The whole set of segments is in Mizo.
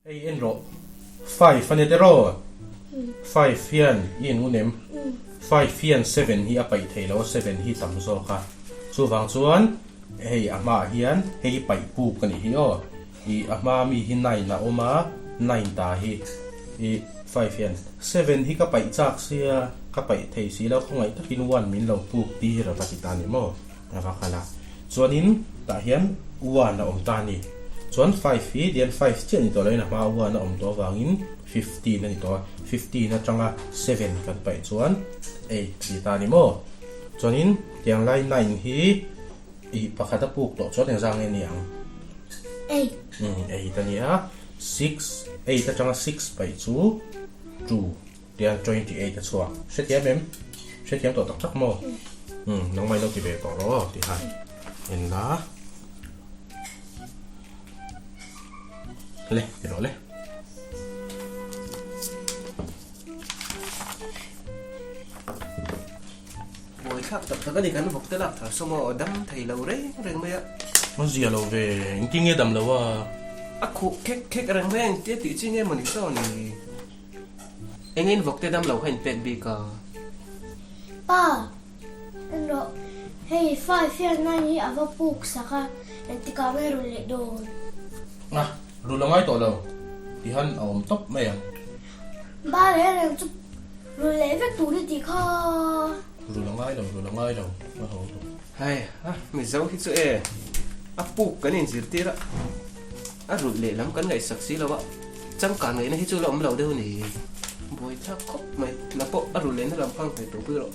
Hei en rawh, five a ni tiraw? Five hian i en ngun em? Five hian seven hi a paih thei lo a, seven hi tam zawk a. Chuvang chuan hei a hmaah hian hei hi paih puk a nih hi aw. Ih a hma mi hi nine a awm a, nine ta hi ih five hian seven hi ka paih chak sia, ka paih thei si lo, khawngaih takin one min lo puk tir a va ti ta ni maw? A va kal a, chuanin tah hian one a awm ta a ni. Chuan five hi tihian five chiah ni tawh loin a hmaa one a awm tawh avangin 15 a ni tawh a, 15 atanga seven kan paih chuan eight a ni ta a ni maw? Chuanin tiang lai nine hi ih pakhat a puk tawh chuan engzah nge ni ang? Eight. Umm eight a ni a, six, eight atanga six paih chu two. Tiang 28 a chhuak. Hrethiam em? Hrethiam tawh tak tak maw? Umm, nangmah ilo ti ve tawh rawh aw ti han en la. Le, ti rawh le. Buai thlak tak tak a ni kan vawk te lak thar sawm aw, dam thei lo reng reng mai a. A zia lo ve, engtin nge dam lo a? A khuh khek khek reng mai a, engtia tih chi nge maw ni saw ni? Engin vawk te dam lo kha in pek bik a? Pa, en rawh, hei five hian nine hi a va puk sak a, engtikah nge rul leh dawn? A, rul a ngai tawh lo, tihan a awm tawp mai ang. Ba reng reng chu rul leh vek tur i tih kha. Rul a ngai lo, rul a ngai lo, a ho tawh. Hei, a, Mizo hi chu e, a puk kan inzirtir a, a rulh leh lam kan ngaihsak si lo a. Changkan ngaihna hi chu la awm lo deuh a ni. Buai thlak khawp mai. Na pawh a rul lehna lam kha ang hmeh tawh pui rawh.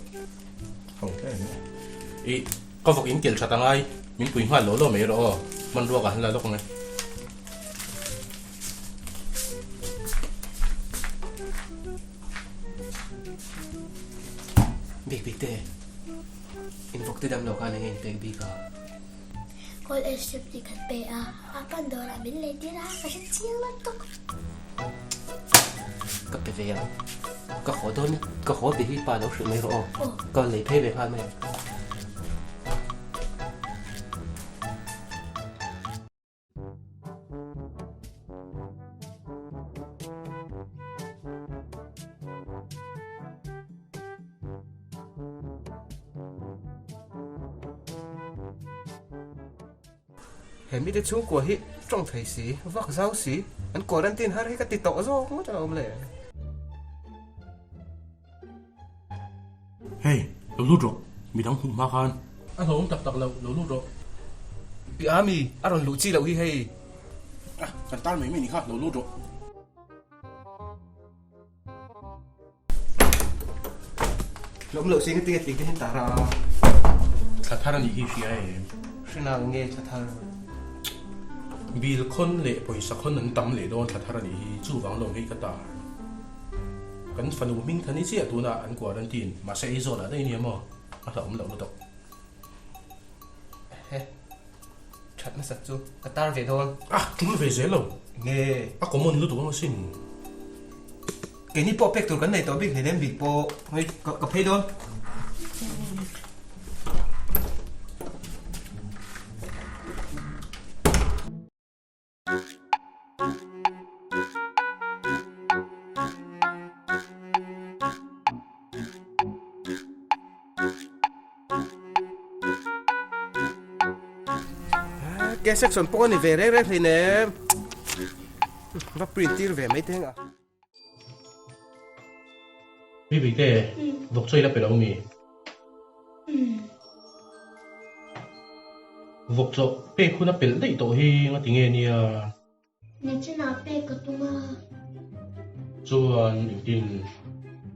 Ho hle mai. Ih, ka vawk in kel that angai. Min pui nghal lo lo mai rawh aw. Hmanrua ka han la lawk ang e. Bik bik te, in vawk te dam lo khan eng nge in pek bik a? Gold Airstrip tih kan pe a, a pan dawrah min lei tir a, ka hre chiang lo tawk. Ka pe ve ang, ka haw dawn ka haw tih hi pa lo hrilh mai rawh aw, ka lei phei ve nghal mai ang. He mite chhungkua hi tawng thei si, vak zau si, an quarantine har hi ka ti tawh zawk ngawt a awm le. Hey, lo lut rawh, midang hmuh hma khan. A hlawm tak tak lo, lo lut rawh. Pi Ami, a rawn luh chi loh hi hei. Ah, kan tar mai mai ni kha, lo lut rawh. Hlawm loh sin tinge tling te hian tar a. Thla thar a nih hi hria em? Hrina nge thla thar? Bil khawn leh pawisa khawn an tam leh dawn thla thar a nih hi, chuvang lo hei ka tar. Kan fanu hming tha ni chiah tunah an quarantine, mahse Aizawl ah daih nia maw? A hlauhawm loh lutuk. Ehe, that nasat chu ka tar ve dawn. Ah, tul ve zel lo. Nge? A common lutuk ang asin. Keini pawh pek tur kan nei tawh bik hleinem bik pawh. Hei, ka phei dawn. K section pawh a ni ve reng reng hleinem. Va print tir ve mai teng a. Bibi te, vawk chaw i la pe lo mi? Vawk chaw pek hun a pelh daih tawh hi ngati nge nia? Nichinah pek ka tum a. Chuan engtin?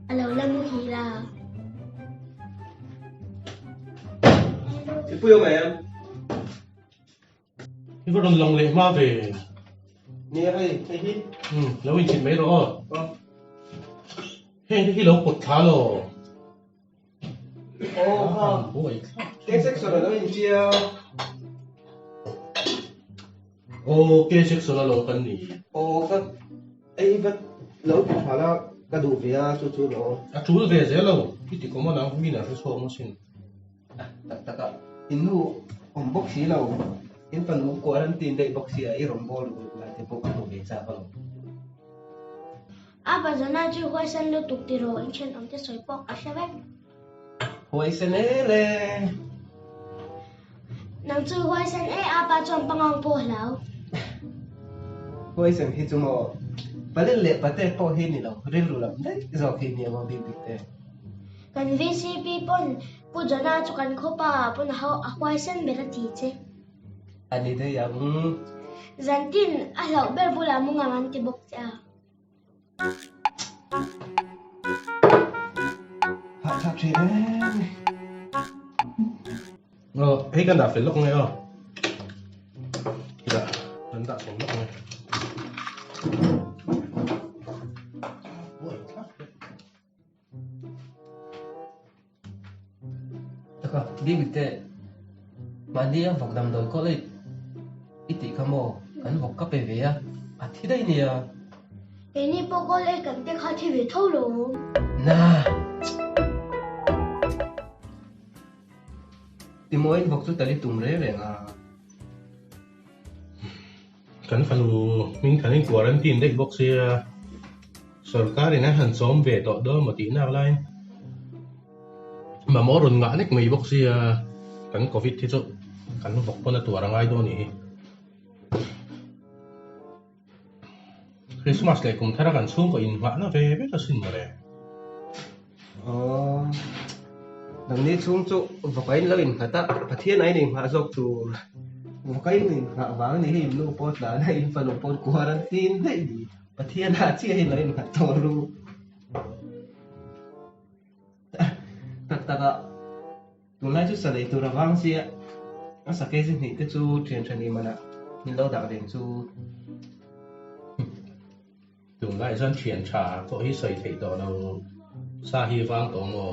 A lo la muhil a. Thilpui awm em? I va rawn lang leh hma ve. Nia hei, hei hi. Umm, lo inchhit mai rawh aw. Aw. Heng te hi lo pawt thla law. Aw kha. Buai thlak. K section a lo inchia. Aw, K section a lo kan ni. Aw ka ei va lo ti tha la ka duh ve a chu chu lo. A tul ve zel lo, i ti common ang, min a hre chhuak maw sin. Tak tak a, in nu awm bawk si lo, in fanu quarantine daih bawk si a, i rawn bawl ruk ruk lai te pawh ka hmu ve chak alawm. Apa Zana chu huaisan lutuk tiraw in thenawm te sawi pawh ka hre vek. Huaisan e le. Nang chu huaisan e apa chuan pangang pawh hlau. Huaisan hi chu maw Palel leh Pate pawh hi ni lo rilru lam daih zawk hi nia maw bik bik te. Kan VCP pawn Pu Johna chu kan khawpa ah pawn a a huaisan ber a ti che. A ni daih ang. Zantin a hlauh ber bulah mu ngang an ti bawk che a. Hahthlak thin em. Aw, hei kan dah fel lawk nge aw. Dah, kan dah sawm lawk nge. Taka, David te mahni a vawk damdawi kawl ei i tih kha maw? Kan vawk ka pe ve a, a thi daih nia. Keini pawh kawl ei kan te kha thi ve tho lo. Na! Timawiin vawk chu tali tum reng reng a. Kan fanu hming thanin quarantine daih bawk sia, sorkarin a han chawm ve tawh dawn maw tih nak laiin mamawh rawn ngah nek mai bawk sia, kan covid hi chu kan vawk pawn a tuar a ngai dawn nih hi. Christmas leh kum thara kan chhungkaw inngahna ve vek asin mawle. Aw, nangni chhung chu vawkain lo innghat a, Pathian a in inngah zawk tur. Vawkain inngah vang ni hi in nu pawh tlan a, in fanu pawh quarantine daih ni. Pathian ah chiah hi lo innghat tawh ru. Tak tak a, tunlai chu sa lei tur a vang sia, a sakei chi hnih te chu thian tha ni manah min lo dah reng chu. Tunlai chuan thian tha pawh hi sawi theih tawh lo, sa hi vang tawh maw?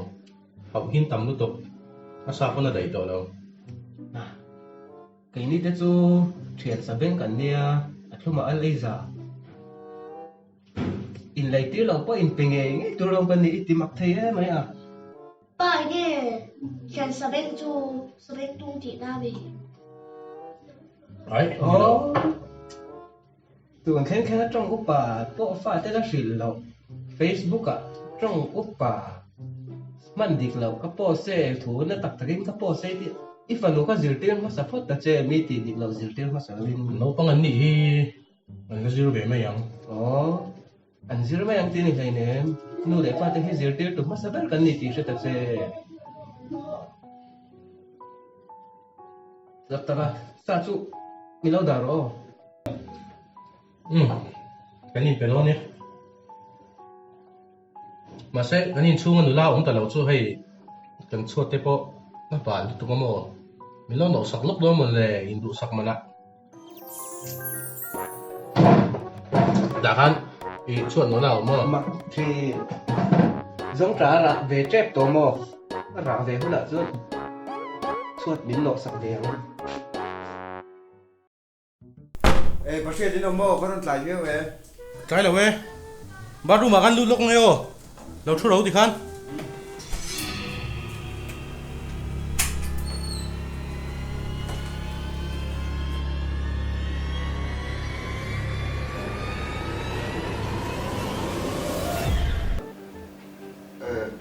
Hauh hin tam lutuk, a sa pawn a daih tawh lo. Keini te chu thian sa beng kan nia, a thlumah al ei za. Inlei tir lo pawh inpe ngei ngei tur lo ka ni i ti mak thei em mai a. Pa enge thian sabeng chu sabeng tung tih na mi? Ai, ni lo. Tun thleng thleng a tawng upa pawh fate la hrilh loh. Facebook ah tawng upa hman dik loh ka post e, thu na tak takin ka post e tih i fanu kha zirtir hmasa phawt ta che mi tih dik loh zirtir hmasa lovin. Naupang an nih hi An la zir ve mai ang. Aw, an zir mai ang tih a ni hleinem. Nu leh pa te hi zirtirtu hmasa ber kan ni tih hre ta che. Lak tak a, sa chu mi lo dah rawh aw. Umm, kan inpe dawn e. Mahse, kan inchhunga nula awm ta lo chu hei kan chhuat te pawh a bal lutuk a maw? Min lo nawhsak lawk dawn mawn le, induhsak manah. Dah khan i chhuat nawh na awm maw? Mak thin. Zawng ta a rah ve tep tawh maw? A rah ve hunah chuan chhuat min nawh sak ve ang. E Pasriat in awm maw? Ka rawn tlai viau e. Tlai lo e. Bathroom ah khan lut lawk nge aw. Lo thu ro ti khan.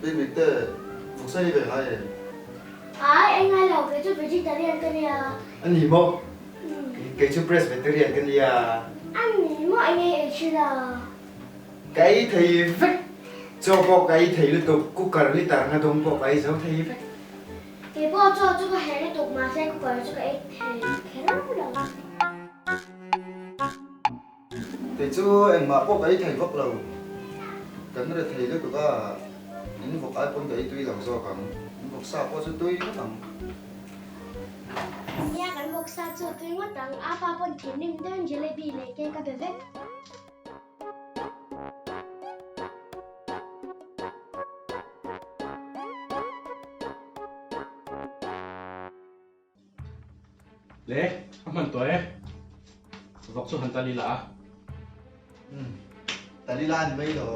Baby te vawksa ei ve ngai em? Ai, ei ngai lo, kei chu vegetarian ka nia. A ni maw? Kei chu presbyterian ka nia. A ni maw, eng nge ei thin a? Ka ei thei vek, chaw pawh ka ei thei lutuk, cooker liter nga dum pawh ka ei zo thei vek. Kei pawh chaw chu ka herh lutuk, mahse cooker chu ka ei thei kher lo. Kei chu engmah pawh ka ei thei vak lo, kan re thei lutuk a, in vawk ai pawn ka ei tui lo zawk ang, in vawk sa pawh chu tui ngawt ang. Nia kan vawk sa chu tui ngawt ang, a pa pawn thinrim deuhin jalebi leh cake a be vek. Le, a hman tawh e. Vawk chu han tali la a. Umm, tali la a ni mai lo.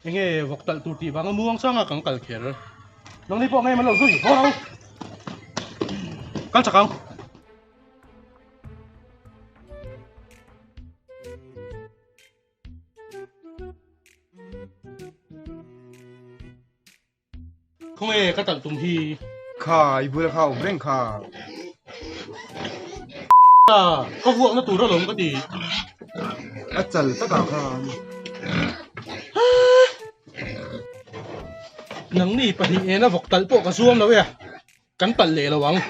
Enge vawk talh tur tih vanga muang changa kan kal kher. Nangni pawh ngei man lo zui haw ang. Kal chak ang. Khawnge ka talh tum hi. Kha i bula kha awm reng kha. Ka vuakna tur alawm ka ti. A chal takah khan. Nangni pahnih ena vawk talh pawh ka zuam lo e a, kan talh leh lo ang.